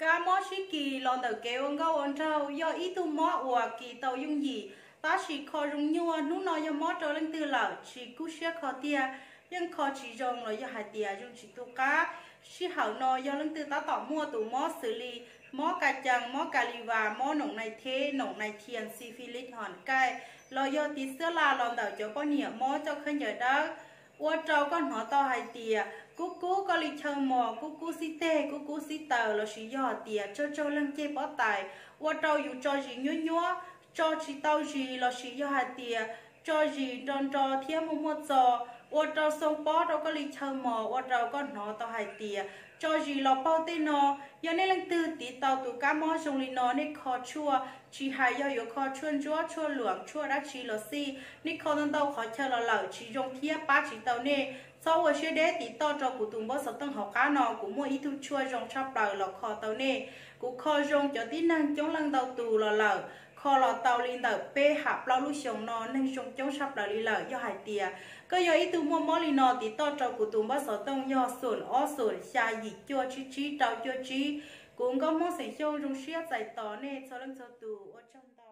Kab mob sib kis los ntawm kev ua nkauj ua nraug yog ib tug mob uas kis tau yooj yim, tab sis kho zoo nyuaj. Hnub no yog mob rau leej twg lawm tsis kub siab kho tiag, yeej kho tsis zoo los yog hais tias zoo tsis tu qab. Sij hawm no yog leej twg tab tom muaj tus mob xws li mob ka cees, mob ka li vas, mob noom nai theb, noom nai thias, syphilis, hom kaij, los yog tiv xwb la los ntawm cov poj niam mob coj khaub ncaws dawb, ua rau koj hnov tau hais tias kub kub koj li chaw mos, kub kub xib teg, kub kub xib taws, lossis yog hais tias tsawg tsawg leeg ceg pob tais, ua rau yus tso zis nyuab nyuab, tso tsis tau zis, lossis yog hais tias tso zis nro nro thiab muaj muaj txo, ua rau xoo pob rau koj li chaw mos, ua rau koj hnov tau hais tias tso zis los paug tej no. Yog nej leej twg tiv tau tus kab mob zoo li no, nej kho tshuaj, tsis hais yog yuav kho tshuaj ntsuab, tshuaj luam, tshuaj dab tsi los xij, nej kho ntau ntau qhov chaw los lawm tsis zoo thiab pab tsis tau nej, txhob ua siab deb, tiv toj rau kuv tus npawb xov tooj hauv qab no, kuv muaj ib tug tshuaj zoo tshaj plaws los kho tau nej. Kuv kho zoo cov tib neeg coob leej ntau tus los lawm, kho los tau li ntawm peb ham plaub lub xyoos no, neeg zoo coob tshaj plaws li lawm. Yog hais tias koj yog ib tug muaj mob li no, tiv toj rau kuv tus npawb xov tooj yog xoom ob xoom xya yim cuaj tsib tsib rau cuaj tsib. Kuv Nkauj Hmoob xeem Xyooj zoo siab txais tos nej txhua leej txhua tus, ua tsaug ntau.